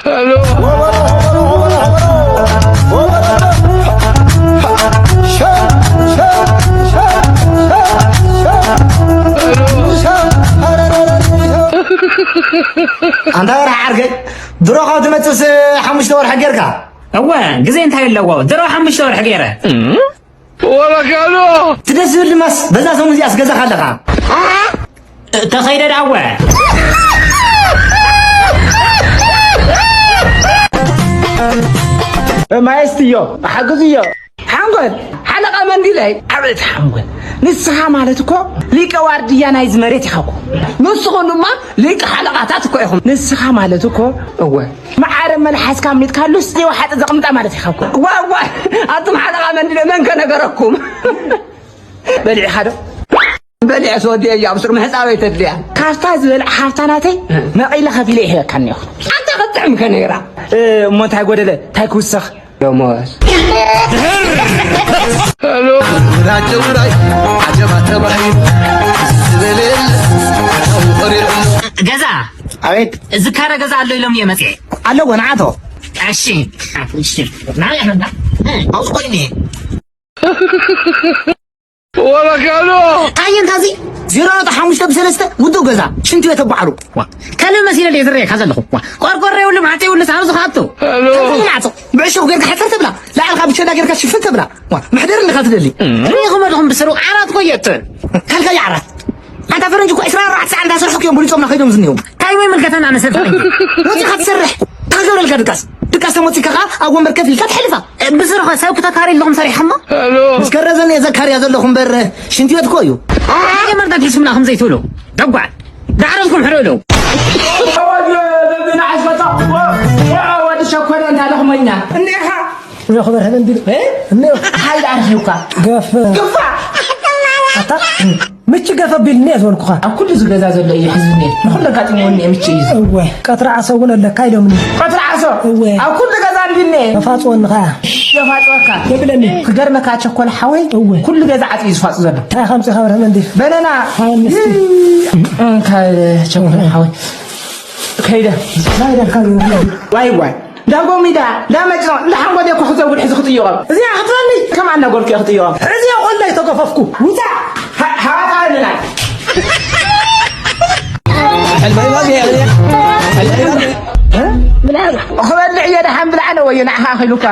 Hello. ኣንታ ወርሒ ዓርከይ፣ ድሮ ካብ ትመጽእስ ሓሙሽተ ወርሒ ጌርካ? እወ፣ ግዜ እንታይ ኣለዎ? ድሮ ሓሙሽተ ወርሒ ገይረ። ወረካሎ። እቲ ደስ ዝብል ድማስ በዛ ሰሙን እዚኣስ ገዛኻ ኣለኻ። ተኸይደ ዳወ። ማየስትዮ፣ ሓግዝዮ። ሓንጎል፣ ሓለቓ መንዲለይ። ኣቤት ሓንጎል። ንስኻ ማለት እኮ ሊቀ ዋርድያ ናይዚ መሬት ኢኻ እኮ። ንስኹም ድማ ሊቀ ሓለቓታት እኮ ኢኹም። ንስኻ ማለት እኮ፣ እወ፣ መዓረ መልሓስካ ኣምሊጥካሉስ ዘይወሓጠ ዘቕምጣ ማለት ኢኻ እኮ። ዋ፣ ዋ፣ ኣቱም ሓለቓ መንዲለ መን ከነገረኩም? በሊዕኻ ዶ? በሊዐ ተወዲአ እያ ኣብ ሱር ምሕፃበይ ተድልያ። ካብታ ዝበልዕ ሃብታ ናተይ መቒለ ከፊለ ይህበካ እኒኹ። ኣንታ ክትጥዕም ከ ነይራ። እ፣ እሞ እንታይ ጎደለ? እንታይ ክውሰኽ? ደሞዝ። ራጭ ውራይ ዓጀባ ተባሂሉ ዝበለየለ ተው ቐሪዑ። ገዛ። ኣቤት። ዝካረ ገዛ ኣሎ ኢሎም እየ መፅኤ። ኣለዎ ንዓቶ። እሺ። እሺ። ናበይ ኣኸንካ? ኣብዚ ኮይኑ እየ። ወረካሎ። ኣየንታ እዚ ዜሮ ነጥቢ ሓሙሽተ ብሰለስተ ውዱእ ገዛ ሽንቲ ቤት ተባዕሩ። ዋ፣ ከልቢ መሲለ ድየ ዝረየካ ዘለኹ? ዋ፣ ቆርቆሮ የብሉ፣ ማዕጾ የብሉ፣ ሳብ ዝኻቶ። ሄሎ። ከምዚ ማዕጾ ብዕሾኽ ጌርካ ሕጽር ትብላ፣ ላዕልካ ብቸዳ ጌርካ ሽፍን ትብላ። ዋ፣ መሕደሪ ኣለካ ትደሊ። ሪኢኹም ኣለኹም ብስሩ ዓራት ኮ የእትን። ካልካይ ዓራት። ኣንታ ፈረንጂ እኮ ዕስራን ኣርባዕተ ሰዓት እንዳሰርሑ እዮም ብሊጾምና ከይዶም ዝኒሄው። እንታይ ወይ ምልከተና ንሰብ ፈረንጂ? ወጺኻ ትሰርሕ። እንታይ ገብረልካ ድቃስ? ድቃስ ተመጺካ ከኣ ኣብ ወንበር ከፍ ኢልካ ትሕልፋ። ብስሩ ኸ ሰብ ክተካሪ ኣለኹም ሰሪሕኹሞ? ሄሎ። ምስ ከረዘኒ እየ ዘካርያ ዘለኹ እምበር ሽንቲ ቤት እኮ እዩ። መጀመርታ ትሕስምና ከም ዘይትብሉ። ደጓዕ። ዳዕረትኩም ሕረሉ። ወዲ ሸኮረ እንታ ኣለኹም ወይና። እንዲኻ። እኔ ክበርሀን እንዲሉ። እ? እኔ ሓይል ኣርኺብካ። ገፍ። ግፋ። ኣታ ምቺ ገፈ ቢልኒ እየ ዝበልኩኻ። ኣብ ኩሉ እዚ ገዛ ዘሎ እዩ ሕዝኒ። ንኹሉ ኣጋጢምዎኒ እየ ምቺ እዩ። እወ፣ ቀትሪ ዓሶ እውን ኣለካ ኢሎምኒ። ቀትሪ ዓሶ? እወ። ኣብ ኩሉ ገዛ እንዲኒ። ተፋጽወኒ ኸኣ። የፋጽወካ። የብለኒ። ክገርመካ ቸኮል ሓወይ፣ እወ። ኩሉ ገዛ ዓጽዩ ዝፋጽ ዘሎ። እንታይ ከምጽእ ካብ ረመ እንዲ? በነና። ሓወይ ምስቲ። እንካ ቸኮል ሓወይ። ከይደ። ናይዳ ካብ ዋይ ዋይ። እንዳ ጎሚዳ፣ እንዳ መጭኖ፣ እንዳ ሓንጎዴ እኮ ክዘውድ ሕዚ ክጥይቖም። እዚኣ ክትበሊ? ከም ኣናጎልኩ እየ ክጥይቖም። ሕዚ እየ ቆላ ኣይተገፈፍኩ። ውፃእ! ሃ-፣ ሃዋታ ንናይ። ክበልዕ እየ ደሓን ብልዓ ነው ወዮ ንዓኻ ኣኺሉካ።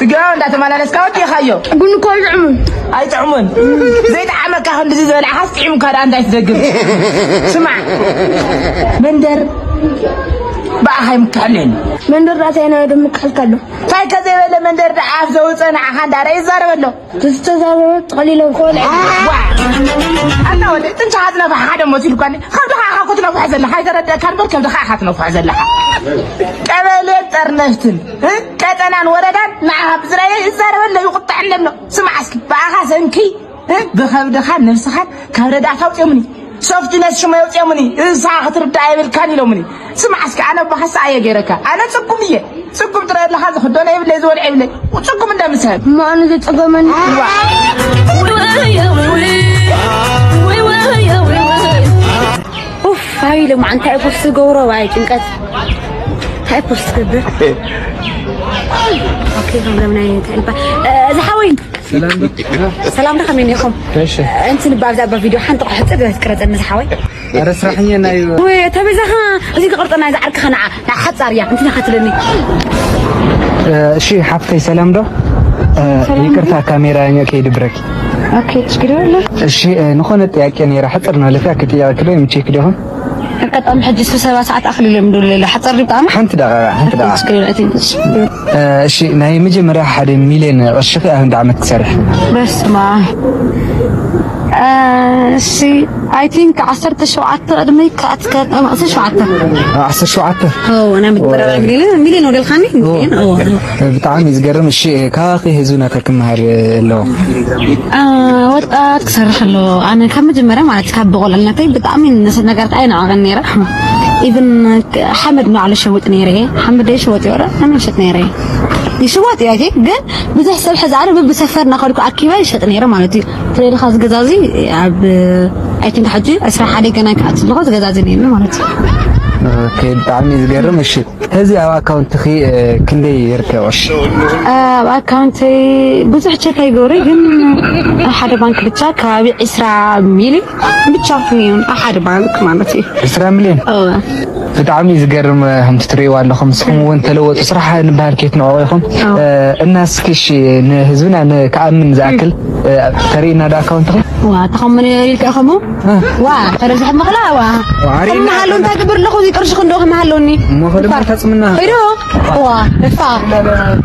ትግራዊ እንዳተመላለስካ ወዲእኻዮ። ቡን እኮ ኣይጥዕሙን። ኣይጥዕሙን። ዘይጠዓመካ ክንድዚ ዝበልዕኻስ ጥዒሙካ ደኣ እንታይ ትደግም? ስማዕ። መንደር ብኣኻ ይምክሐሉ የለን። መንደር ዳኣ እንታይ ናይ ወደብ ምክሐልካ ኣሎ? እንታይ ከዘይበለ መንደር ደኣ ኣፍ ዘውፀ ንዓኻ እንዳረ ይዛረብ ኣሎ። ተዝተዛረበ ጠቕሊሎም ክበልዕ። ዋ! ኣታ ወደ ጥንቻ ሃጽነፋ ሓደ ሞት ኢልኳኒ። ከብድኻ ኢኻ ክትነፍሖ ዘለኻ። ኣይተረድአካን እምበር ከብድኻ ኢኻ ትነፍሖ ዘለኻ። ቀበሌን ጠርነፍትን፣ እ? ቀጠናን ወረዳን ንዓኻ ብዝረኣየ ይዛረበ ኣሎ፣ ይቁጣዕ ኣሎ። ስማዕ እስኪ፣ ብኣኻ ሰንኪ እ? ብኸብድኻን ነብስኻን ካብ ረዳእታ ኣውፅኦምኒ። ሶፍትነስ ሽሞ የውፅኦምኒ። እሳ ክትርዳእ የብልካን ኢሎምኒ። ስማዕ እስኪ፣ ኣነ ኣቦኻስ ኣየ ገይረካ። ኣነ ፅጉም እየ። ፅጉም ጥራይ ኣለኻ፣ ዝኽደኖ የብለይ፣ ዝበልዖ የብለይ። ፅጉም እንደምሰብ። እሞ ኣነ ዘፀገመኒ። ኡፍ፣ ኣይ፣ ሎማዓንቲ እንታይ ፖስት ዝገብሮ፣ ኣይ፣ ጭንቀት። እንታይ ፖስት ትገብር? ኦኬ፣ ከም ለምናይ እንታይ ይባል? እ፣ ዝሓወይ። ሰላም ዶ፣ ከመይ እኒኹም? እሺ። እንትን እባ ኣብዛ እባ ቪድዮ ሓንቲ ቁሕፂ ዶ ትቅረፀኒ ዝሓወይ? ኧረ ስራሕኛ ናይ ወይ ተበዛኻ እዚ ክቅርፀና እዚ ዓርክኻ ንዓ፣ ንዓ ሓፃር እያ፣ እንትን ኢኻ ትለኒ። እ፣ እሺ ሓፍተይ ሰላም ዶ? እ፣ ሰላም ይቅርታ ዶ? ካሜራ ከይድብረኪ። ኦኬ፣ ችግር የለም። እሺ፣ እ፣ ንኾነ ጥያቄ ነይራ፣ ሕፅር ነው ለፊያ፣ ክጥያቄ ዶ የምቼክ ዲኹም? ኣጋጣሚ ሕጂ ስብሰባ ሰዓት ኣኽሊል እዮም ድብሉ ሓፀር ብጣዕሚ። ሓንቲ ደቂቃ፣ ሓንቲ ደቂቃ። እስክሪን፣ I think it's እ፣ እሺ፣ ናይ መጀመርያ ሓደ ሚልዮን ቅርሺ ከ ኣብ እንዳ ዓመት ክሰርሕ? በስመ ኣብ። እ፣ እሺ፣ I think ዓሰርተ ሸውዓተ ቅድመይ ክኣትከ-፣ እ፣ ዓሰርተ ሸውዓተ። ዓሰርተ ሸውዓተ? ኦ፣ ናይ መጀመርያ ሚልዮን፣ ሚልዮን ወደልካኒ? ኦ። ሚልዮን? ኦ። ብጣዕሚ ዝገርም። እሺ፣ ካባኺ ህዝብና ከ ክመሃር ኣለዎ? አ፣ ወጣት ክሰርሕ ኣለዎ። ኣነ ካብ መጀመርያ ማለት ካብ ብቆልዕነተይ ብጣዕሚ ንሰብ ነገር ኣይናዓቐን ነይረ። ኢቭን ሓመድ እናበዓለ ሸውጥ ነይረ። ሓመድ ይሸወጥ እዩ፣ ኣነ ይሸጥ ነይረ። ይሽወጥ እዩ፣ ኣይ ቲንክ፣ ግን ብዙሕ ሰብ ሕዚ ኣነ በብሰፈር እናኸድኩ ኣኪበ ይሸጥ ነይረ ማለት እዩ። ትሬድኻ ዝገዛዚ ኣብ፣ ኣይ ቲንክ፣ ሕጂ ዕስራ ሓደ ገና ክኣት ኣለኹ ዝገዛዚ ነይረ ማለት እዩ። ኦኬ፣ ብጣዕሚ ዝገርም። እሺ፣ ሕዚ ኣብ ኣካውንትኺ፣ እ፣ ክንደይ ይርከብ ቅርሺ? ኣብ ኣካውንተይ ብዙሕ ቸክ ኣይገብረ፣ ግን ኣብ ሓደ ባንክ ብቻ ከባቢ ዕስራ ሚልዮን ብቻ እዩ፣ ኣብ ሓደ ባንክ ማለት እዩ። ዕስራ ሚልዮን? እወ። ብጣዕሚ ዝገርም፣ እ፣ ከምቲ ትርእይዋ ኣለኹም። ንስኹም እውን ተለወጡ፣ ስራሕ ንበሃል ከየትንዕቑ ኢኹም። እወ። እ፣ እና እስኪ እሺ፣ ንህዝብና ን-፣ ክኣምን ዝኣክል፣ እ፣ ተርእይና ዶ ኣካውንትኹም? ዋ፣ ተኸምኑ ኢልካ ኢኹም? እ። ዋ፣ ፈረስ ዝሕምቕላ፣ ዋ። ዋ፣ ኣርእይና። ከም መሃሉ እንታይ ክገብር ኣለኹ፣ እዚ ቅርሺ ክንዶ ከም ሃሎኒ። እሞ ኸደ እኳ። ተጽምና። ሄዶ? ዋ፣ እፋ።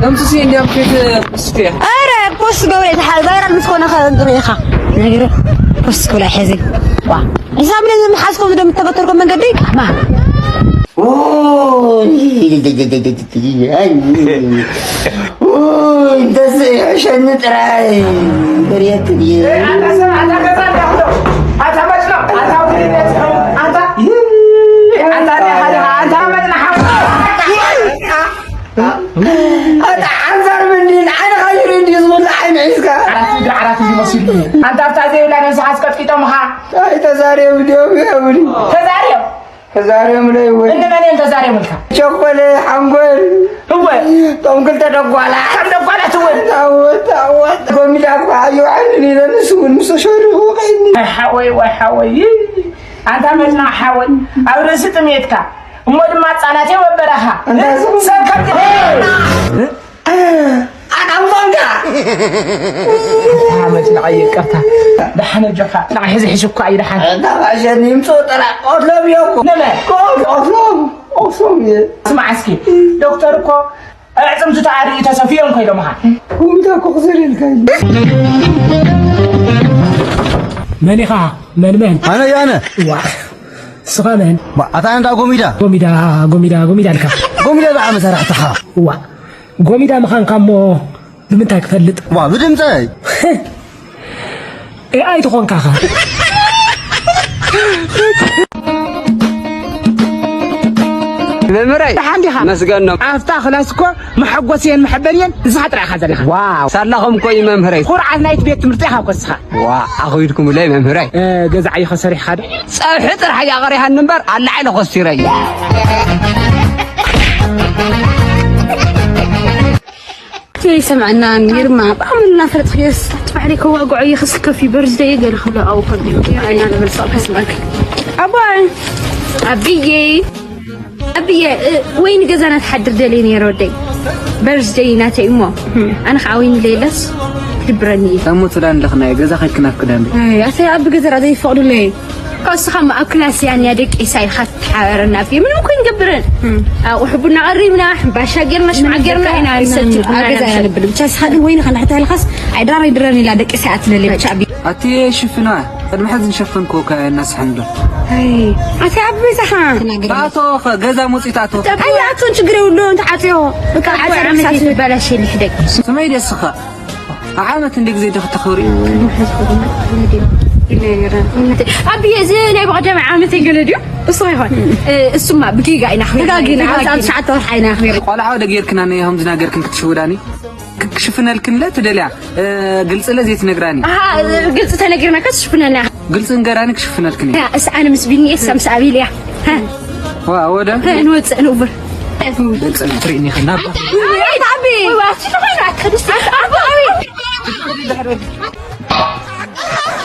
ከምዚ ሲ እንዲያም ከይት ፖስት እያ። ኣረ፣ ፖስት ገብረ፣ እቲ ሓ-፣ ቫይራል ምስ ኮነ ኸ እንትን ኢኻ። ነገር ፖስት ክብላ ሕዚ። ዋ። ሒሳብ ነዚ ምሓዝኩም ደም ተበተርኩም መንገዲ? ማ? ኦይ፣ ኦይ፣ እንተስ ይሕሸኒ ጥራይ። በርየት እየ። ኣታ ሰብ፣ ኣታ ገዛ እንዳኹሎ። ኣታ መጭሎ፣ ኣታ ውድድር፣ ኣታ፣ ኣታ፣ ኣታ መጭሎ ሓ-፣ ኣታ ዓንዛር ምንድን ዓይንኻ ይርኢ እንድዩ ዝብሉ ዓይኒ ሒዝካ። ዓራት እግሪ ዓራት እዩ መሲሉ። ኣንታ ኣብታ ዘይብላ ነብስኻ ኣስቀጥቂጦምኻ። ኣይ ተዛርዮም ድዮም ይብሉ። ተዛርዮም? ተዛርዮም ለይ ወይ? እንመን እዮም ተዛርዮም ኢልካ? ቸኮለ ሓንጎል። እወ። ቶም ክልተ ደጓላ። ከም ደጓላት እውን። ታወት፣ ታወት። ጎሚዳ እኮ ኣዩ ዓይኒ ሊለ ንሱ እውን ምስ ተሸሪኹ ቀይኒ። ወይ ሓወይ፣ ወይ ሓወይ። ኣንታ መጽናዕ ሓወይ፣ ኣብ ርእሲ ጥሜትካ፣ እሞ ድማ ህጻናት እዮም ኣብ በረኻ። ኣንታ ሰብ ሰብ ከምዚ ኣናምዞምካ። ሓመድ ንዓይ ይቅርታ። ደሓን ኣጆኻ። ንዓይ ሕዚ ሕዚ እኳ እዩ ደሓን። ኣንታ ባሸን ይምጽኡ ጥራ። ቆትሎም እዮም እኮ። ንመን? ቆትሎም። ቆትሎም እየ። ስማዕ እስኪ፣ ዶክተር እኮ ኣዕጽምቱ ተኣሪኡ ተሰፊዮም ኮይዶምኻ። ኮሚታ እኮ ክዘርየልካ እዩ። መን ኢኻ? መን መን? ኣነ እየ፣ ኣነ። ዋ። ስኻ መን? ባ-፣ ኣታ እንዳ ጎሚዳ። ጎሚዳ፣ ጎሚዳ፣ ጎሚዳ ኣልካ። ጎሚዳ ደኣ መሳርሕትኻ። ዋ። ጎሚዳ ምዃንካ እሞ ብምንታይ ክፈልጥ? ዋ፣ ብድምፀይ። ኤኣይ ትኾንካ ኸ? መምህረይ፣ ደሓን ዲኻ? መስገኖም። ኣብታ ክላስ እኮ መሐጎስየን መሐበንየን ንስኻ ጥራይ ኢኻ ዘለኻ። ዋው፣ ሳላኹም እኮ እዩ መምህረይ። ኩርዓት ናይቲ ቤት ትምህርቲ ኢኻ እኮ ንስኻ። ዋ፣ ኣኽቢድኩምለይ መምህረይ። እ፣ ገዛ ዓይኸ ሰሪሕኻ ዶ? ጸብሒ ጥራሕ እያ ቀሪሃኒ እምበር ኣላዒለ ኮስቲረያ። ዘይሰምዐና ኔርማ ብኣመልና ፈለጥክዮስ ባዕለይ ከዋግዖ እየ ክስከፍ እዩ በርዝደይ ገለ ክብሎ ኣውኮን ኣይና ለበልሳቕ ከስማክ ኣባይ ኣብዬ ኣብዬ እ፣ ወይኒ ገዛና ትሓድር ደልየ ነይረ ወደይ በርዝደይ ናተይ እሞ ኣነ ከዓ ወይኒ ለየለስ ክድብረኒ እዩ። እሞ ትዳ ኣለኽና ገዛ ከይክናፍቅዳ እንዴ? ኣይ ኣተ ኣብ ገዘራ ዘይፈቕዱለይ ካብ እስኻ ኣብ ክላስ ያንያ ደቂሳ ኢልካ ትሓበረና ብየ ምንም እኮ ይንገብረን ኣቑሑ ቡና ቀሪብና ሕምባሻ ጌርና ሽምዓ ጌርና ኢና ንሰቲ ኣብ ገዛ ኢና ንብል ብቻ እስኻ ግን ወይኒ ከንዳሕታ ኢልካስ ኣይ ድራር ይድረን ኢላ ደቂሳ ኣትለለ ብቻ ቢ ኣቲ ሽፍና ቅድሚ ሕዚ ንሸፈንኩ ከ እናስሐንዶ ኣይ ኣቲ ኣብ ቤዛኻ ኣቶ ገዛ መውፅኢ ኣቶ ኣይ ኣቶን ችግር የብሉ እንተ ዓፅዮ በቃ ዓፅዮ ዓፅዮ ዓመት ይበላሽ ይልሕደግ ስመይ ደስኻ ዓመት እንደ ግዜ ዶ ክተኽብሪ? ኣቢ እዚ ናይ ብቐደም ዓመት ገለ ድዩ? እሱ ይኾን። እ፣ እሱማ ብጌጋ ኢና ኣኽቢርና። ተጋጊና፣ ተጋጊና። ኣብዛ ትሽዓተ ወርሒ ኢና ኣኽቢርና። ቆልዓ ወደ ጌርክና ነይ፣ ከምዚ ናገርክን ክትሽውዳኒ? ክ-፣ ክሽፍነልክን ለ ትደልያ? እ፣ ግልጽ ለ ዘይትነግራኒ? ኣሃ፣ ግልጽ ተነጊርና ከስ ሽፍነና። ግልጽ ንገራኒ ክሽፍነልክን እየ። እስ ኣነ ምስ ቢኒ እየ፣ እሳ ምስ ኣቤል እያ። ሃ። ዋ፣ ወደ? ሃ፣ ንወጽእ ንውብር። ግልጽ ትርእኒ ኸና። ኣይ፣ ኣቢ።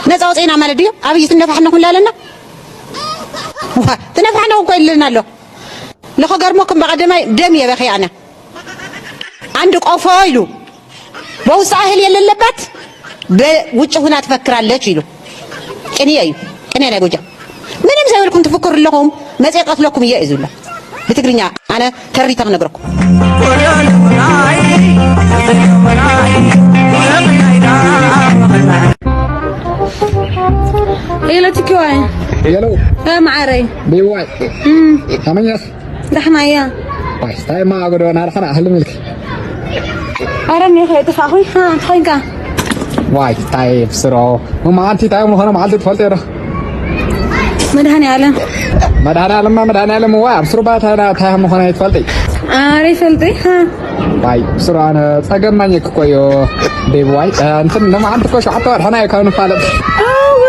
ነፃ ወፂእና ማለት ድዩ? ኣብይ ትነፋሕነኹ ኣለና። ዋ፣ ትነፋሕነኹ እኮ ይልልና ኣሎ። ንኸገርመኩም በቐደማይ ደም እየ በኺየ ኣነ። አንድ ቆፎ ኢሉ በውስጣ እህል የሌለባት በውጭ ሁና ትፈክራለች ኢሉ። ቅኔ እዩ። ቅኔ ናይ ጎጃም። ምንም ዘይብልኩም ትፍክሩ ኣለኹም። መፅየ ቀትለኩም እየ እዩ ዝብላ። ብትግርኛ ኣነ ተሪተ ክነግረኩም። ሄሎ ትኪዋይ። ሄሎ። እ፣ መዓረይ። ቢዋይ። እም። ከመኛስ? ደሕና እያ። ዋይ፣ እንታይ እማ ኣገዶ ናርኸና ህልም ኢልኪ? ኣረ፣ እኔ ከይጥፋእኹ፣ እ፣ እንታይ ኮንካ? ዋይ፣ እንታይ ብስሮ። መዓልቲ እንታይ ምኾነ መዓልቲ ትፈልጢ ዶ? መድኃኔዓለም። መድኃኔዓለምማ መድኃኔዓለም፣ ዋይ፣ ኣብ ስሩባ እንታይ፣ እንታይ ምኾነ ይትፈልጢ? ኣረ፣ ይፈልጢ፣ እ። ዋይ ስሩ ኣነ ጸገማኝ እኮ እዩ። ቤቢ ዋይ እንትን ንመዓንቲ እኮ ሸውዓተ ወርሕና እዩ ካብ ንፋለጥ። ኣዊ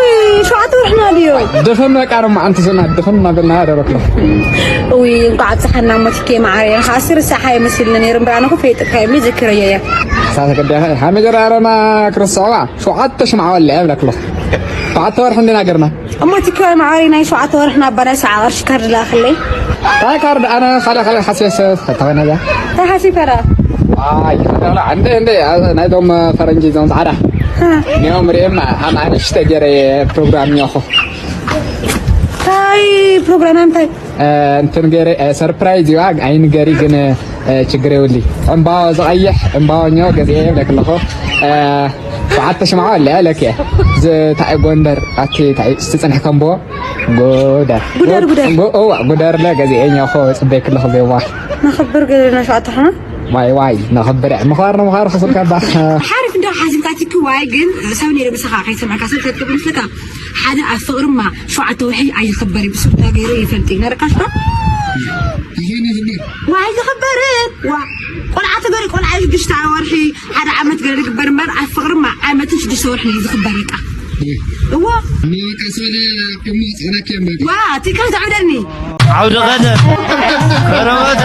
ሸውዓተ ወርሕና ድዮ? ድፍን በቃ ንመዓንቲ ስና ድፍን እናበልና ደረክሎ። እዊ እንኳዕ ኣብፀሓና ሞቲኬ ማዓረየ። ንኻ ኣስር ሰሓ ይመስልኒ ነይሩ እምበር ኣነ እኮ ፈይጥካ የሚ ዝክረየ እየ። ሳተ ቅዳኸ ሓመጀራ ኣረና ክርስዋ ሸውዓተ ሽምዓ ወለ እብለክሎ። ሸውዓተ ወርሒ እንዲና ገርና። እሞ እቲ ክራይ መዓረይ ናይ ሸውዓተ ወርሒ ናብ ኣባና ሰዓ ቅርሺ ካርድ ልኣኽለይ። እንታይ ካርድ ኣነ ካልእ ካልእ ሓሲበ ሰብ ተኸነዛ። እንታይ ሓሲብካ ደኣ? ዋይ ይኸዳላ እንደ እንደ ናይዞም ፈረንጂ ዞም ጻዕዳ። ኒኦም ሪኤም ኣም ኣንሽተ ገረ ፕሮግራም ኒኹ። እንታይ ፕሮግራም እንታይ? እንትን ገረ ሰርፕራይዝ ይዋ ኣይንገሪ ግን ችግር የብሊ። ዕምባባ ዝቐይሕ ዕምባባኛው ገዚኤ ይብለክ ኣለኹ። ሸዓተ ሽምዓ ኣለ ለክ ዝታይ ጎንደር ኣቲ ታይ ዝትጽንሕ ከምቦ ጎደር ጉደር፣ ጉደር። ጎ- እዋ፣ ጉደር ለ ገዚኤኛ ኾ ጽበይ ክለኹ ቤዋ። ነኽብር ገለና ሸዓተ ሕና ዋይ ዋይ ነኽብር ምዃር ንምዃር ክስብ ከባ። ሓሪፍ እንዳ ሓዚምካ ትኪ ዋይ ግን ሰብ ነይሩ ምሳኻ ከይሰምዐካ ሰብ ከትቅብል ፍታ ሓደ ኣብ ፍቕርማ ሸውዓተ ወርሒ ኣይኽበር እዩ ብስሩታ ገይሩ ይፈልጥ እዩ ነርካሽ ዶ ይኸነ ዝግበር ዋይ ዝኽበርን ዋ ቆልዓ ተገሪ ቆልዓ እዩ ሽዱሽተ ወርሒ ሓደ ዓመት ገለ ዝግበር እምበር ኣብ ፍቕርማ ዓመትን ሽዱሽተ ወርሒ እዩ ዝኽበር በቃ እዎ ቀስ በለ እሞ ህፃናት እዮም በቃ ዋ ቲካ ዘዕብደኒ ዓውደ ቀደም ከረወት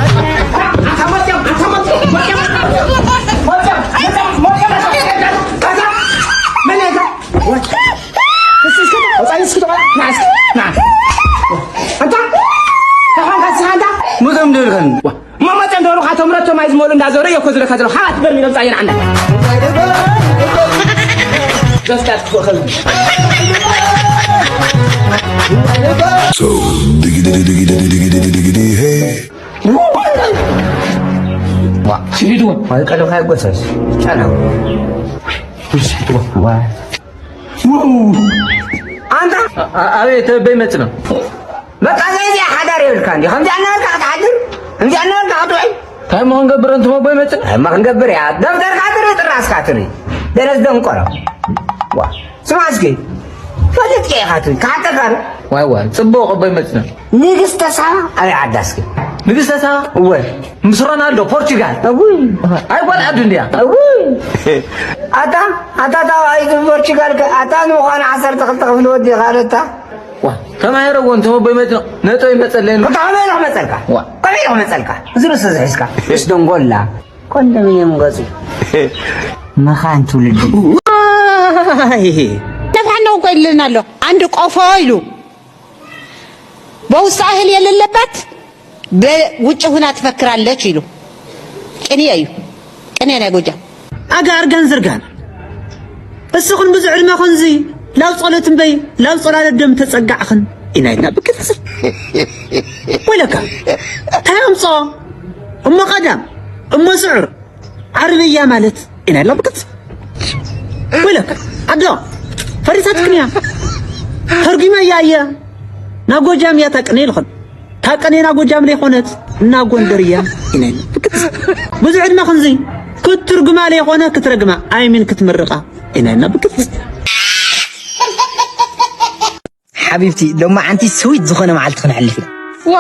ምዞም ድልኸን መመፀ እንደሆኑ ካቶም ረቶም ኣይዝመሉ እንዳዞረ እየ እኮ ዝለካ ዘለኹ። ሓባት በርሚሎም ፃየን ዓንዳ ዘፍታት ክፍእኸል So, diggity, diggity, diggity, diggity, diggity, hey. ሲሪድወ ወይ ቀለኻ ይጎሰስ ጫና አንተ አቤት በይ መጽ ነው በቃ ዘይዚ ሓዳር የብልካ እንዲ ከምዚ ኣናበልካ ክትሓድር ከምዚ ኣናበልካ ክትውዕል እንታይ ሞ ክንገብር እንት መቦ ይመጽእ እንታይ ሞ ክንገብር እያ ደብተርካ ትርኢ ጥራስካ ትርኢ ደረስ ደንቆሮ ዋ ስማ እስኪ ፈልጥ ኢኻ ትብል ክሓተካ ዶ ዋይ ዋይ ጽቡቕ ኣቦ ይመጽእ ንግስተ ሳባ ኣበይ ዓዳ እስኪ ንግስተ ሳባ እወ ምስ ሮናልዶ ፖርቹጋል እውይ ኣይ ጓል ዓዱ እንድያ እውይ ኣታ ኣታ ታዋይ ፖርቹጋል ኣታ ንምዃኑ ዓሰርተ ክልተ ክፍሊ ወዲኻ ኣታ ተማሂረዎ እንተ መቦ ይመጽእ ነጥቢ ይመጸለይ እንዶ። ከመይ ኢሉ ክመጸልካ? ዋ። ከመይ ኢሉ ክመጸልካ? እዚ ርእሲ እዚ ሒዝካ። ምስ ደንጎላ ኮንዶሚንየም ገጹ። መኻን ትውልዲ። ነፋሕና እኮ ይልልና ኣሎ። አንድ ቆፎ ኢሉ በውስጥ እህል የሌለበት በውጭ ሁና ትፈክራለች ኢሉ ቅኔ እዩ። ቅኔ ናይ ጎጃም። ኣጋ ኣርጋን ዝርጋን እስኽን ብዙ ዕድመኽንዚ ላብ ጸሎት እምበይ ላብ ጸላለደም ተጸጋዕኽን ኢና ኢልና ብግልጺ ወይለካ እንታይ ኣምጾ እሞ ቀዳም እሞ ስዑር ዓርብያ ማለት ኢና ኢልና ብግልጺ ወይለካ ኣዶ ፈሪሳትክን እያ ተርጉመያ እየ ናጎጃም እያ ታቅነ ኢልኽን ታቀኔና ጎጃም ለይኾነት እና ጎንደር እያ ኢነን ብዙ ዕድመ ክንዚ ክትትርጉማ ለይኾነ ክትረግማ ኣይምን ክትምርቓ ኢነና ብግልጽ ሓቢብቲ ሎማዓንቲ ስዊት ዝኾነ መዓልቲ ክነሕልፍ ኢና ዋ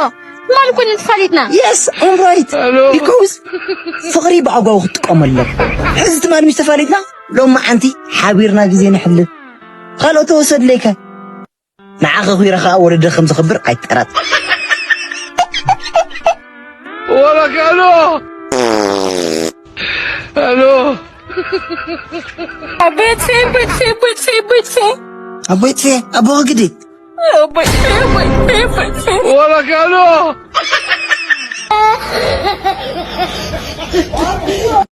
ትማል እኮ ኢና ተፋሊጥና yes I'm right because ፍቕሪ ብኣግባቡ ክትጥቀመሎም ሕዚ ትማል ምስ ተፋሊጥና ሎማዓንቲ ሓቢርና ግዜ ነሕልፍ ካልኦት ተወሰድለይከ ንዓኺ ኹይረ ኸኣ ወለደ ከም ዘኽብር ኣይጠራጠር። ወረጋሎ ኣሎ ቤተሰብ ቤተሰብ ቤተሰብ ቤተሰብ ኣቦይ ጥፌ ኣቦኺ ግዲ ኣቦይ ጥፌ ኣቦይ ጥፌ ቤተሰብ ወረጋሎ